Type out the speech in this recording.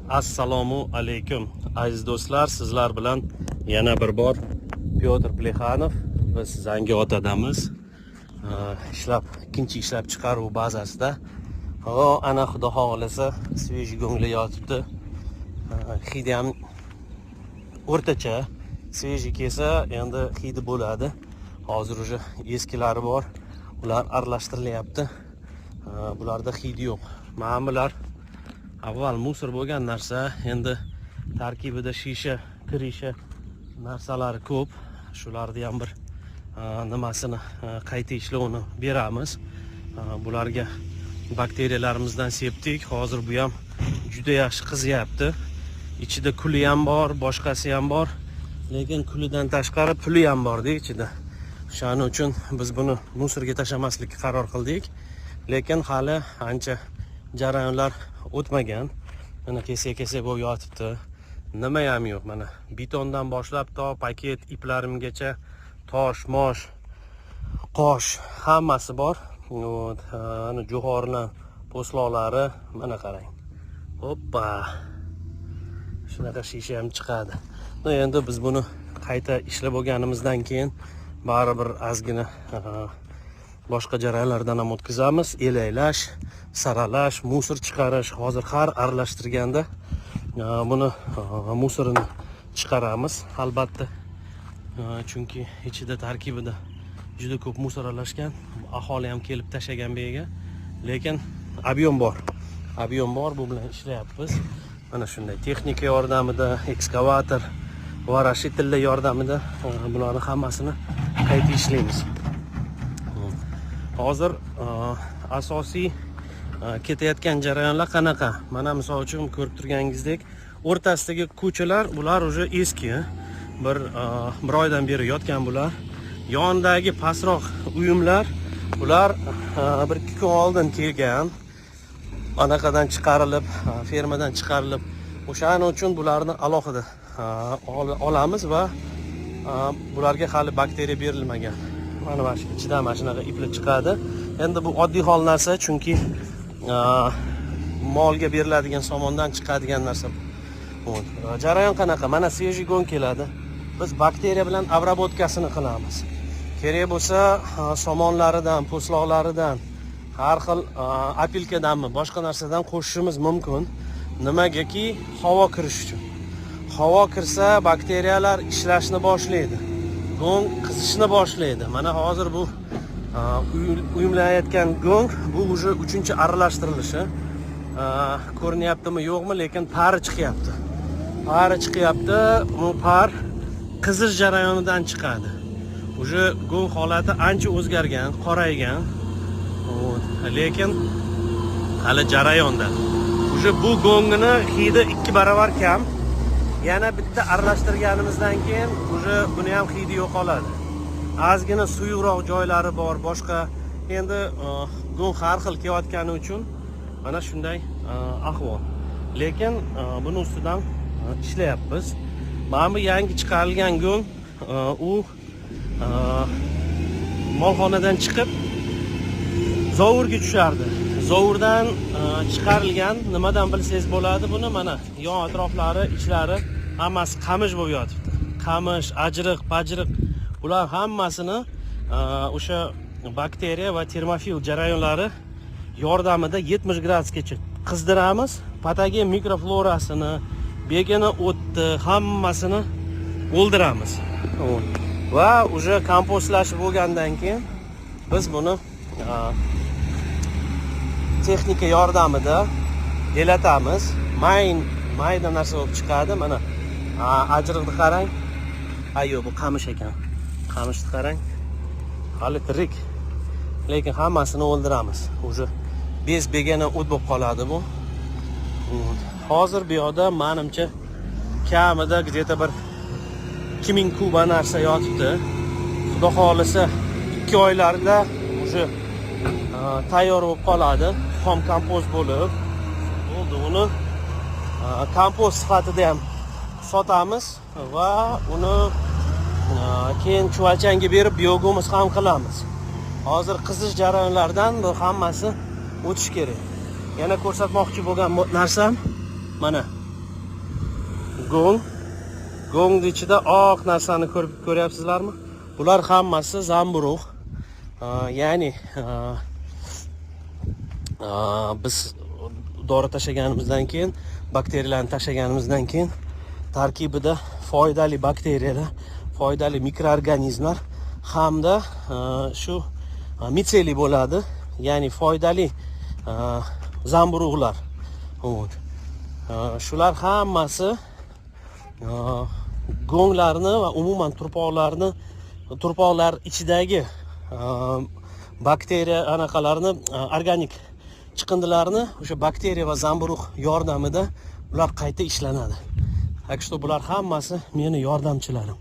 Assalomu alaykum, aziz do'stlar. Sizlar bilan yana bir bor Pyotr Plexanov. Biz Zangiotadamiz. Ishlab, ikkinchi ishlab chiqaruv bazasida. O, ana, xudo xohlasa, свежий go'nglar yotibdi. Hidi ham o'rtacha. Свежий kelsa, endi hidi bo'ladi. Hozir уже eskilari bor. Ular aralashtirilyapti. Bularda hidi yo'q. Mana bular avval мусор bo'lgan narsa, endi tarkibida shisha, криша narsalari ko'p. Shularni ham bir nimasini, qayta ishlovini beramiz. Bularga bakteriyalarimizdan sepdik. Hozir bu ham juda yaxshi qiziyapti. Ichida kuli ham bor, boshqasi ham bor. Lekin kulidan tashqari puli ham borda ichida. O'shaning uchun biz buni мусор ga tashlamaslikka qaror qildik. Lekin hali ancha jarayonlar o'tmagan. Mana, kesak kesak bo'lib yotibdi. Nima ham yo'q mana. Betondan boshlab to paket iplarimgacha, tosh, mosh, qosh, hammasi bor. Вот, ana jo'xorilar po'stloqlari, mana qarang. Hoppa. Shunaqa shisha ham chiqadi. Но, endi biz buni qayta ishlab bo'lganimizdan keyin baribir ozgina boshqa jarayonlardan ham o'tkazamiz. Elaklash, saralash, мусор chiqarish. Hozir har aralashtirganda buni мусор ini chiqaramiz albatta. Chunki ichida, tarkibida juda ko'p мусор aralashgan. Aholi ham kelib tashlagan bu yerga. Lekin объем bor. Объем bor, bu bilan ishlayapmiz. Mana shunday texnika yordamida, ekskavator, ворошитель lar yordamida bularni hammasini qayta ishlaymiz. Hozir asosiy ketayotgan jarayonlar qanaqa? Mana, misol uchun, ko'rib turganingizdek, o'rtasidagi ko'chalar, bular уже eski. Bir oydan beri yotgan bular. Yonidagi pastroq uyumlar, ular 1-2 kun oldin kelgan. Anaqadan chiqarilib, fermadan chiqarilib, o'shaning uchun bularni alohida olamiz va bularga hali bakteriya berilmagan. Mana shu ichidan mana shunaqa iplar chiqadi. Endi bu oddiy hol narsa, chunki molga beriladigan somondan chiqadigan narsa. Вот. Jarayon qanaqa? Mana, свежий go'ng keladi. Biz bakteriya bilan обработка sini qilamiz. Kerak bo'lsa, somonlaridan, po'stloqlaridan, har xil опилка danmi, boshqa narsadan qo'shishimiz mumkin. Nimagaki, havo kirish uchun. Havo kirsa, bakteriyalar ishlashni boshlaydi. Go'ng qizishni boshlaydi. Mana, hozir bu uyumlanayotgan go'ng, bu уже uchinchi aralashtirilishi. Ko'rinyaptimi, yo'qmi, lekin pari chiqyapti. Pari chiqyapti. Bu par qizish jarayonidan chiqadi. Уже go'ng holati ancha o'zgargan, qoraygan. Вот. Lekin hali jarayonda. Уже bu go'ngini hidi 2 barobar kam. Yana bitta aralashtirganimizdan keyin уже buni ham hidi yo'qoladi. Ozgina suyuqroq joylari bor, boshqa. Endi go'ng har xil kelayotgani uchun mana shunday ahvol. Lekin buni ustidan ishlayapmiz. Mana bu yangi chiqarilgan go'ng, u molxonadan chiqib zovurga tushardi. Zovurdan chiqarilgan, nimadan bilsangiz bo'ladi buni? Mana, yon atroflari, ichlari hammasi qamish bo'lib yotibdi. Qamish, ajriq, pajriq, bular hammasini o'sha bakteriya va termofil jarayonlari yordamida 70 gradusgacha qizdiramiz. Patogen mikroflorasini, begona o'tni, hammasini o'ldiramiz. Va уже kompostlashib bo'lgandan keyin biz buni texnika yordamida elatamiz. Mayin mayda narsa bo'lib chiqadi. Mana, ajriqni qarang. Ha, yo'q, bu qamish ekan. Qamishni qarang. Hali tirik. Lekin hammasini o'ldiramiz. Уже без begona o't bo'lib qoladi bu. Hozir bu yoqda, manimcha, kamida где-то bir 2000 kuba narsa yotibdi. Xudo xohlasa, 2 oylarda уже tayyor bo'lib qoladi. Xom kompost bo'lib. Bo'ldi, uni kompost sifatida ham sotamiz va uni keyin chuvalchangga berib biogumus ham qilamiz. Hozir qizish jarayonlaridan bu hammasi o'tishi kerak. Yana ko'rsatmoqchi bo'lgan narsam mana. Go'ng. Go'ngni ichida oq narsani ko'rib ko'ryapsizlarmi? Bular hammasi zamburug'. Ya'ni biz dori tashlaganimizdan keyin, bakteriyalarni tashlaganimizdan keyin tarkibida foydali bakteriyalar, foydali mikroorganizmlar hamda shu mitseliy bo'ladi, ya'ni foydali zamburug'lar. Вот. Shular hammasi go'nglarni va umuman turpoqlarni, turpoqlar ichidagi bakteriya anaqalarni, organik chiqindilarni o'sha bakteriya va zamburug' yordamida ular qayta ishlanadi. Так что bular hammasi meni yordamchilarim.